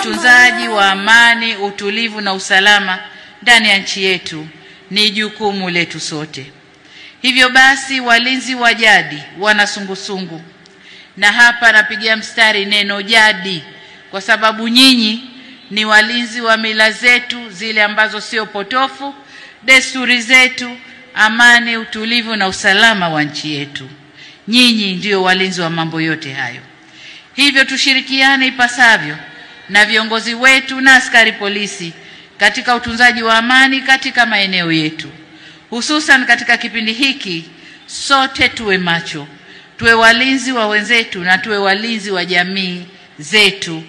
Utunzaji wa amani, utulivu na usalama ndani ya nchi yetu ni jukumu letu sote. Hivyo basi, walinzi wa jadi, wana sungusungu, na hapa napigia mstari neno jadi kwa sababu nyinyi ni walinzi wa mila zetu zile ambazo sio potofu, desturi zetu, amani, utulivu na usalama wa nchi yetu. Nyinyi ndio walinzi wa mambo yote hayo. Hivyo tushirikiane ipasavyo na viongozi wetu na askari polisi katika utunzaji wa amani katika maeneo yetu. Hususan katika kipindi hiki, sote tuwe macho, tuwe walinzi wa wenzetu na tuwe walinzi wa jamii zetu.